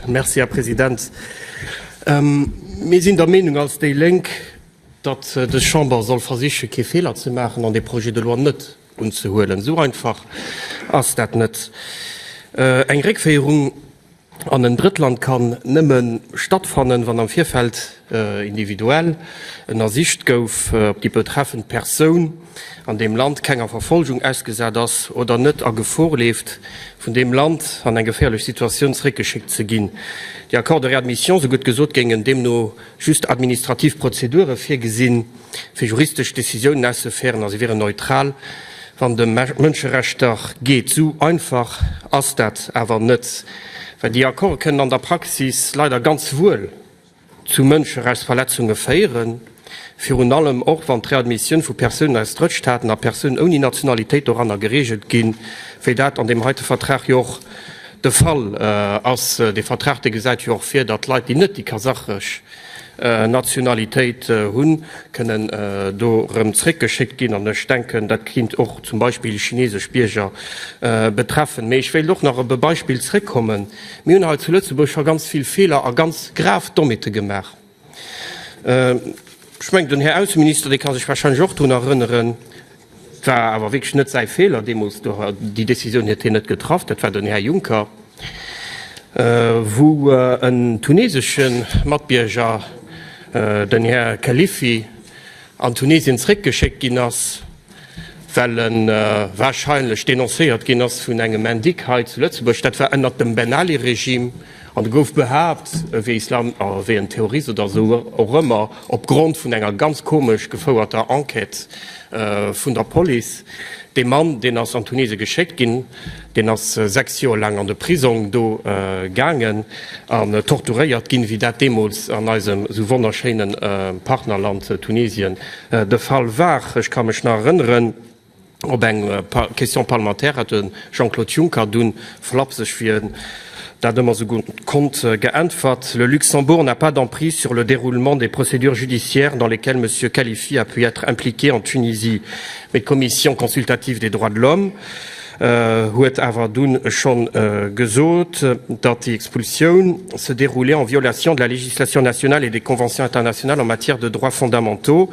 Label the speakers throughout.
Speaker 1: Merci, Här President. Mir sinn der Meenung als déi Lénk, datt dës Chamber soll versiche kee Feeler ze maachen an dee Projet de loi net unzehuelen. Esou einfach ass dat net. Eng Réckféierung an en Drëttland kann nëmme stattfannen, wann am Virfeld individuell ënnersicht gouf, ob déi betreffend Persoun an deem Land kenger Verfolgung ausgesat ass oder net a Gefor leeft, vun deem Land an eng geféierlech Situatioun zeréckgeschéckt ze ginn. Déi Accords de réadmission, sou gutt gesot, géingen deemno just administrativ Prozedure virgesinn, fir juristesch Decisiounen auszeféieren a se wieren neutral, wann et ëm Mënscherechter geet. Sou einfach ass dat awer net, well déi Accorde kënnen an der Praxis leider ganz wuel zu Mënscherechtsverletzunge féieren, virun allem och wann d'Readmissioun vu Persounen aus Drëttstaaten a Persounen ouni Nationalitéit doranner gereegelt ginn, wéi dat an deem heite Vertrag jo och de Fall ass. Dee Vertrag, dee gesäit jo och vir, datt Leit, déi net déi kasachesch Nationalitéit hunn, kënnen do erëm zréckgeschéckt ginn. An ech denken, dat kinnt och zum Beispill chinesesch Bierger betreffen. Mee ech wéilt och nach op e Beispill zréckkommen. Mir hunn hei zu Lëtzebuerg scho ganz vill Feeler a ganz grav Dommheete gemaach. Ech mengen, den Här Ausseminister, dee ka sech wahrscheinlech och drun erënneren, Et war awer wierklech net säi Feeler deemools, déi Décisioun huet hien net getraff, dat war den Här Juncker, wou en tunesesche Matbierger, den Här Khelifi, an Tunesien zréckgeschéckt ginn ass, well e wahrscheinlech denoncéiert ginn ass vun engem Indic hei zu Lëtzebuerg. Dat war ënnert dem Ben Ali-Regime. An et gouf behaapt, e wier Islam, e wier en Terrorist oder esou och ëmmer, opgrond vun enger ganz komesch gefouerter Enquête vun der Police. Dee Mann, deen ass an Tunesien geschéckt ginn, deen ass 6 Joer laang an de Prisong do gaangen an torturéiert ginn, wéi dat deemools an eisem esou wonnerschéine Partnerland Tunesien de Fall war. Ech ka mech nach erënneren, Op eng Question parlementaire hat de Jean-Claude Juncker dunn, flapseg wéi en dat ëmmer esou gutt konnt, geäntwert, Le Luxembourg n'a pas d'emprise sur le déroulement des procédures judiciaires dans lesquelles Monsieur Khalifi a pu être impliqué en Tunisie. Mee d'Commission consultative des droits de l'homme huet awer dunn schonn gesot, datt déi Expulsioun se déroulait en violation de la législation nationale et des conventions internationales en matière de droits fondamentaux.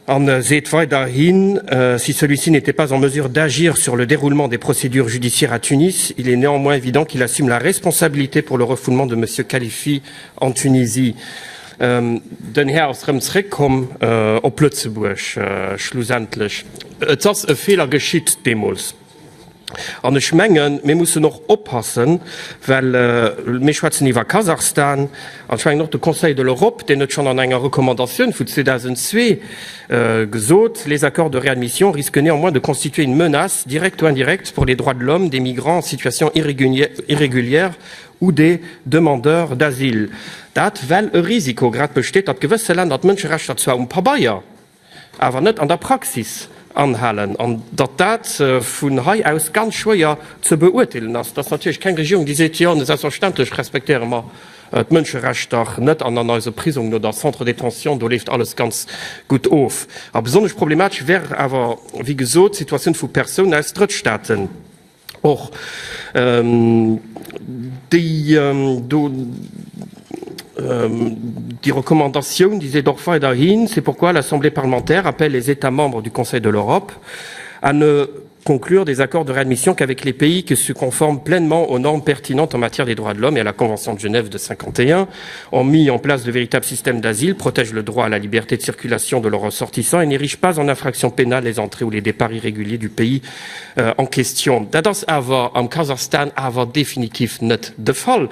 Speaker 1: An seet weiderhin, Si celui-ci n'était pas en mesure d'agir sur le déroulement des procédures judiciaires à Tunis, il est néanmoins évident qu'il assume la responsabilité pour le refoulement de Monsieur Khalifi en Tunisie. Den Här ass rëm zréckkomm op Lëtzebuerg schlussendlech. Et ass e Feeler geschitt deemools. An ech mengen, mir mussen och oppassen, well mir schwätzen iwwer Kasachstan, an ech mengen och de Conseil de l'Europe, deen huet schonn an enger Recommandatioun vu 2002 gesot, Les accords de réadmission risquent néanmoins de constituer une menace directe ou indirecte pour les droits de l'homme des migrants en situation irrégulière ou des demandeurs d'asile. Dat well e Risiko grad besteet, datt gewësse Länner d'Mënscherechter zwar um Pabeier, awer net an der Praxis anhalen an datt dat vun hei aus ganz schwéier ze beurteelen ass. Et ass natierlech keng Regierung, déi seet, jo, selbstverständlech respektéiere mer d'Mënscherechter net an an eise Prisongen oder Centres de détention, do leeft alles ganz gutt of. A besonnesch problematesch wär awer, wéi gesot, d'Situatioun vu Persounen aus Drëttstaaten. Och déi do, déi Recommandatioun, déi seet och weiderhin, C'est pourquoi l'Assemblée parlementaire appelle les États membres du Conseil de l'Europe à ne conclure des accords de réadmission qu'avec les pays qui se conforment pleinement aux normes pertinentes en matière des droits de l'homme et à la Convention de Genève de 51, ont mis en place de véritables systèmes d'asile, protègent le droit à la liberté de circulation de leurs ressortissants et n'érigent pas en infraction pénale les entrées ou les départs irréguliers du pays en question. Dat ass awer am Kasachstan awer definitiv net de Fall.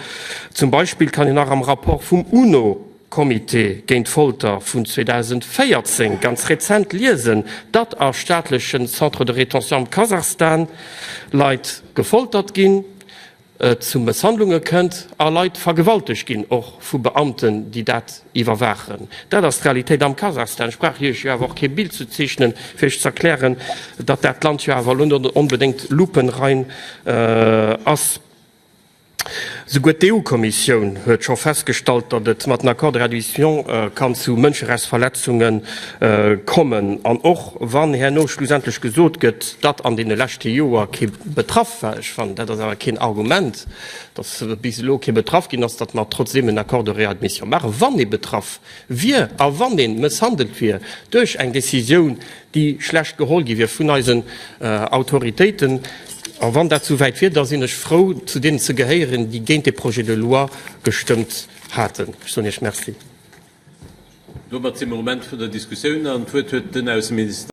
Speaker 1: Zum Beispill kann een nach am Rapport vum UNO-Comité géint d'Folter vun 2014, ganz rezent, liesen, datt a staatlechen Centres de rétention am Kasachstan Leit gefoltert ginn, et zu Mësshandlunge kënnt a Leit vergewaltegt ginn, och vu Beamten, déi dat iwwerwaachen. Dat ass d'Realitéit am Kasachstan. Ech brauch Iech jo awer och kee Bild ze zeechnen, fir Iech ze erklären, datt dat Land jo awer elo net onbedéngt lupenrein ass. Souguer d'EU-Kommissioun huet scho festgestallt, datt et mat den Accords de réadmission kann zu Mënscherechtsverletzunge kommen. An och wann herno schlussendlech gesot gëtt, datt an deene leschte Joer kee betraff war, ech fannen, dat ass awer keen Argument, datt bis elo kee betraff ginn ass, datt mer trotzdeem en Accord de réadmission maachen, wann ee betraff wier a wann ee mësshandelt wier duerch eng Décisioun, déi schlecht geholl gi wier vun eisen Autoritéiten. A wann dat souwäit wier, da sinn ech frou, zu deenen ze gehéieren, déi géint dee Projet de loi gestëmmt haten. Ech soen Iech Merci.
Speaker 2: Domat si mer um Enn vun der Diskussioun an d'Wuert huet den Ausseminister.